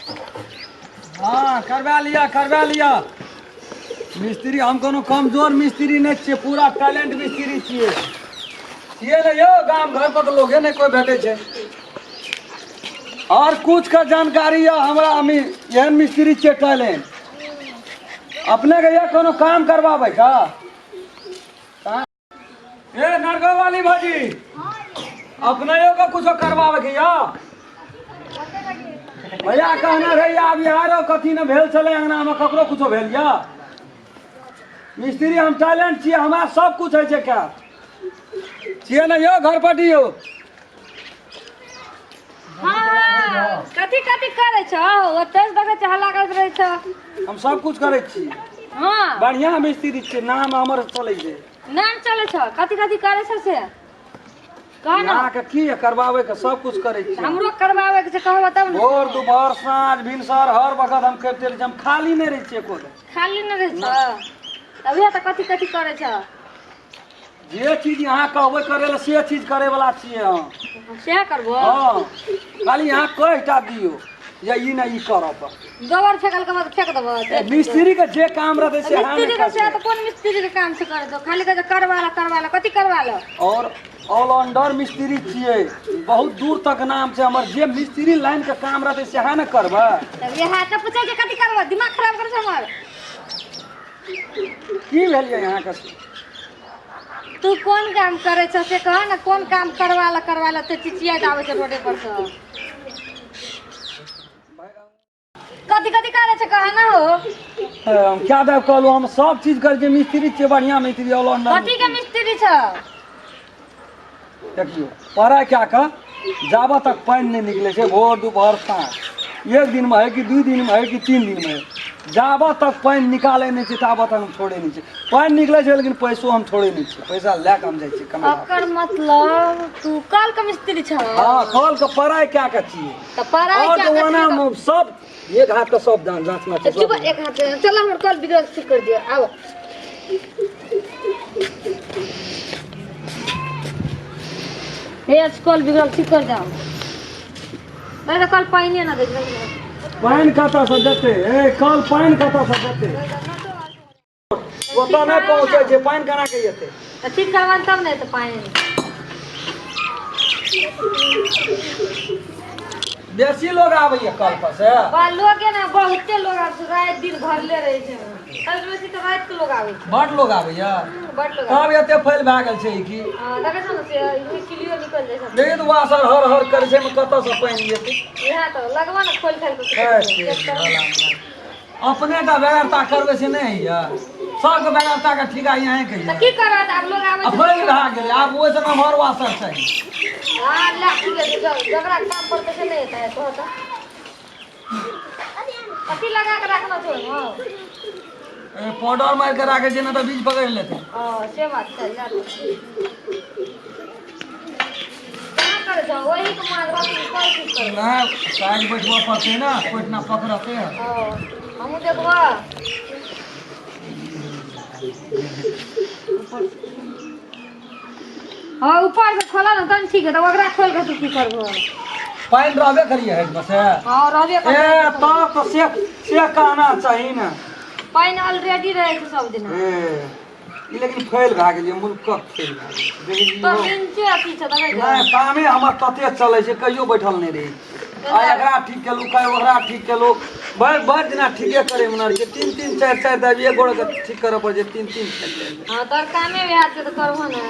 हँ, करवा लिअ, करवा लिअ मिस्त्री। हम कोनो कमजोर मिस्त्री नहि छियै, पूरा टैलेंट मिस्त्री छियै। छियै ने यौ? गाम घर पर तऽ लोगे नहि कोइ भेटै छै। आओर कुछ के जानकारी यऽ हमरा? हम एहन मिस्त्री छियै टैलेंट। अपने के यऽ कोनो काम करवाबै का? ए नरगो वाली भौजी, अपने के कुछो करवावे के या? भैया कहने रहे आब यारो कथी ने भेल छलै अंगना में, ककरो कुछो भेल या? मिस्त्री हम टैलेंट छियै, हमरा सब कुछ होइ छै। क्या छियै ने यौ घर पर यौ? हाँ, कथी कथी करै छौ? ओतऽ से देखै छै, हल्ला करैत रहै छौ। हम सब कुछ करै छी। बढ़िया मिस्त्री छियै, नाम हमर चलै छै। नाम चलै छौ? कथी कथी करै छौ से कह ने। अहाँके की करवावे के? सब कुछ करै छी। हमरो करवावे के छै, कहबो तब ने। भोर, दुपहर, साँझ, भिनसर, हर वक्त हम करिते रहै छी। हम खाली नहि रहै छियै एको दिन। खाली नहि रहै छौ? अभी तऽ कथी कथी करै छौ? जे चीज अहाँ कहबै करै लए, से चीज करै वाला छियै हम। सएह करबो? हँ, खाली अहाँ कहिटा दियौ या ई ने ई करऽ पड़तै। गोबर फेकल के बाद फेक देबो। ए, मिस्त्री के जे काम रहतै से अहाँ मिस्त्री नहि के से करबै। तऽ कोन मिस्त्री के काम से करे दो? खाली कहै छै करवा ला, करवा ला। कथी करवा ला? और ऑलराउंडर मिस्त्री छियै, बहुत दूर तक नाम छै हमर। जे मिस्त्री लाइन के काम रहतै सेहा ने करबै। तब इएह तऽ पूछै छै कथी करबो। दिमाग खराब करै छै हमर। की भेलियै अहाँके? तू कोन काम करै छौ से कह ने। कोन काम करवा ला, करवा ला, ते चिचिया आबै छै रोडे पर से। कथी कथी करै छै, कह ना हो। हम क्या देव कहलहुँ, हम सब चीज करै छियै। मिस्त्री छियै, बढ़िआँ मिस्त्री, ऑलराउंडर। कथी के मिस्त्री छौ? देखियौ, पढ़ाइ कए कऽ जाबऽ तक पानि नहि निकलै छै, भोर, दुपहर, साँझ, एक दिनमे हइ कि 2 दिनमे हइ कि 3 दिनमे हइ, जाबऽ तक पानि निकालै नहि छै ताबऽ तक हम छोड़ै नहि छियै। पानि निकलै छै, लेकिन पैसो हम छोड़ै नहि छियै। पैसा लए कऽ हम जाइ छियै कमेला। ओकर मतलब तू कल के मिस्त्री छौ? हँ, कलके पढ़ाइ कए कऽ छियै। तऽ पढ़ाइ आओर कए तऽ कऽ ओना सब एक हाथके सब जाँचना छै। चुप, सब। एक हाथ चल, हमर कल बिगड़ल ठीक कर दियो, आबो। हे, आज कल बिगड़ल ठीक कर जाओ, नहीं तो कल पानी ना दे। पानि कतऽसँ देतै? ए, कल पानि कतऽसँ देतै? ओतऽ नहि पहुँचै छै पानि, केना के जेतै? तऽ ठीक करबा तब ने तऽ पानि। बेसी लोग आबैया कल पर से? बा, लोगे ने बहुते लोग आबै छै, राति दिन भरले रहै छै। सबसँ बेसी तऽ राति के लोग आबै छै। बड लोग आबैया? बड लोग। तब एते फैल भए गेल छै ई की? हँ, देखै छौ ने, से ई किलियो निकल जाइ छै। देखियौ तऽ, वासर हर हर करै छै, एहिमे कतऽसँ पानि जेतै? इएह तऽ लगबा ने, खोलि खालि कऽ। हे, चेक कर। अपने टा बेगरता करबै से नहि होइया, सबके बेगरता के ठीका अहींके तऽ यऽ। की करत आब लोग आबै आ छै? फैल भए गेलै, आब ओहि समय हमर वासर चाही। हँ, ला, ठीक है, जकरा काम पड़तै से नहि हेतै। कहऽ तऽ, कथी लगा के रखना छै ओहिमे? ए, पाउडर मारि के राखै छै ने तऽ बीज पकड़ि लेतै। ओ, से बात छै। ला तऽ। केना करै छौ? ओही के मार बाकी कोई चीज करै? नहि, साइड बैठबऽ पड़तै ने, कोइठना पकड़तै। ओ, हमहूँ देखबऽ। हाँ, ऊपर से खोला ने तहन ठीक है। तऽ ओकरा खोल के तू की करबो? पानि रहबे करिए हेडमे से? हाँ, रहबे ए करतै। तब तऽ से कहना चाही ने। पानि ऑलरेडी रहै छै सब दिना। ए, ई लेकिन फैल भए गेलियै, मुल्कक फैल भए गेलै, देखै तो छियै? नीचे अथी छै, देखै छै? नहि, कामे हमर तते चलै छै, कहियो बैठल नहि रहै छी। आइ एकरा ठीक केलहुँ, काल्हि ओकरा ठीक केलहुँ, भरि भरि दिना ठीके करैमे ने रहै छै। तीन तीन चारि चारि दाबी एक गोड़के ठीक करऽ पड़ै छै, तीन तीन चारि चारि। हाँ, तोहर कामे वएह छै तऽ करबहो ने।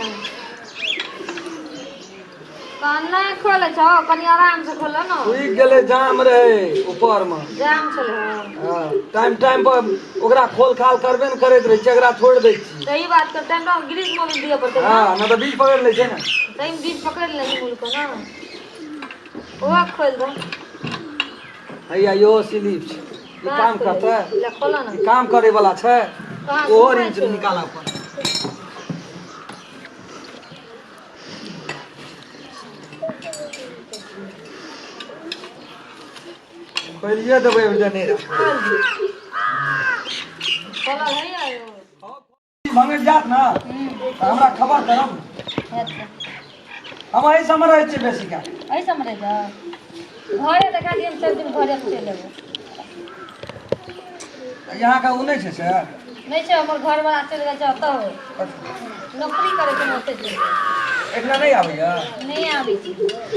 तहन नहि खोलै छौ, कनि आराम से खोलऽ ने। सुखि गेलै, जाम रहै ऊपरमे। जाम छलै, हँ। हँ, टाइम टाइम पर ओकरा खोल खाल करबे ने करैत रहै छै, एकरा छोड़ि दै छियै। सही बात कर, टाइम पर ग्रीस मोबिल दिअ पड़तै। हँ, नहि तऽ बीज पकड़ि लै छै ने। सही में बीज पकड़ि लै छै मुलको ने। ओहो खोलि दो। हैया, इहो स्लिप छै। ई काम करतै? ले, खोलऽ ने। ई काम करे वाला छै? कहाँ ओहो सुखाइ रिंच छै? निकालऽ पड़त। खोलिए देबै, ओहि नहि राखबै। खोलल है आयो। भंगि जायत ने तऽ हमरा खबर करब। हेतै। हम एहि सबमे रहै छियै बेसी काल। एहि सबमे रहै छौ? घरे देखा दियौ, सब दिन घरे चलि एबो। यहाँ के ओ नहि छै से? नहि छै, हमर घरवाला चलि गेल छै ओतऽ, नौकरी करै छै ओतऽ चलि गेल। एहिठिना नहि आबैया? नहि आबै छै।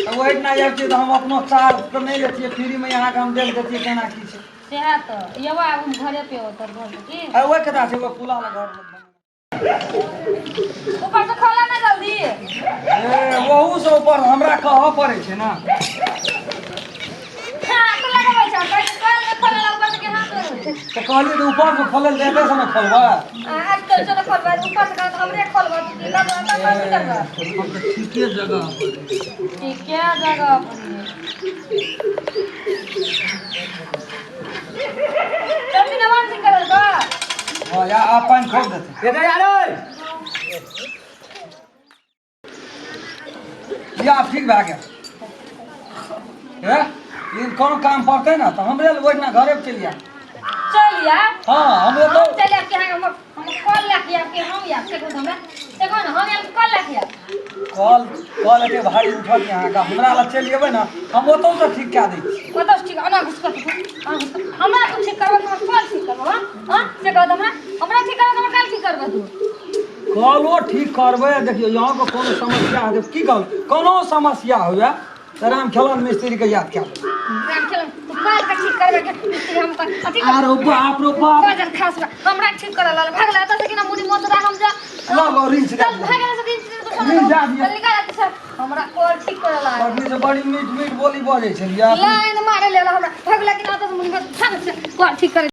तऽ ओहिठिना आबि छियै तऽ हम अपनो चार्ज तऽ नहि लेतियै, फ्रीमे अहाँके हम देख देतियै केना की छै। सएह तऽ यौ, आब हम घरे पे ओतऽ घर पे की। आ ओहि कता छै, ओहि पुला लग घर। ऊपर से खोला ना जल्दी। ए, ओहू से ऊपर हमरा कहऽ पड़ै छै ने। हाथ लगबै छै, कहै छै कल नहि खोले ला, ऊपर से के हाथ लगबै छै। तऽ कहलियै तऽ ऊपर से खोलल तऽ एतऽ से ने खोलबै। आज कल चलो खोलबै, ऊपर से कहत हमरे खोलबै, तू लगबै तऽ कथी करबै? हम तऽ ठीके जगह पर। ठीके जगह पर चल, नवान सिंह करल बा। हाँ, या आप पानि खोल देते। इधर आ रे। या आब ठीक भए गेल हे, लेकिन कोनो काम पड़तै ने तऽ हमरे लग ओहिठिना घरे पर चलि आयब। चल यार। हाँ, हम हम ओतऽ चल आब के हम हम कॉल लए के आब के हम आब से कहू हमरा से कहू ने, हम आब कॉल लए के आब। कल कल एते भारी उठत अहाँके, हमरा लग चलि एबै ने, हम ओतहुसँ ठीक कए दै छी। कतऽ से ठीक? अना घुस कर, अना घुस कर। हमरा तू ठीक करबऽ, हमर कॉल ठीक करबऽ? हाँ हाँ, से कहू हमरा, हमरा ठीक करबऽ, हमर कॉल ठीक करबऽ तू? कलो ठीक करबै। देखियौ, यहाँके कोनो समस्या हेतै, की कहू, कोनो समस्या हुए तऽ राम खेलौन मिस्त्रीके याद कए लेबै। राम खेलौन, तू कॉल के ठीक करबे के मिस्त्री हम कर अथी कर। आरो बाप रो बाप। वजन खास बा। हमरा ठीक करऽ लागल, भागला एतऽ से कि ना मुड़ी मोतरा हम जा। ला लो रिंच दए चल दियौ। भागला से रिंच रिंच दए दियौ। निकाल से हमरा कॉल ठीक करऽ लागल। पत्नी से बड़ी मीठ मीठ बोली बजै छलियै। लाइन मारे लेला हमरा, भागला कि ना एतऽ से मुड़ी मोत भाग से कॉल ठीक करे।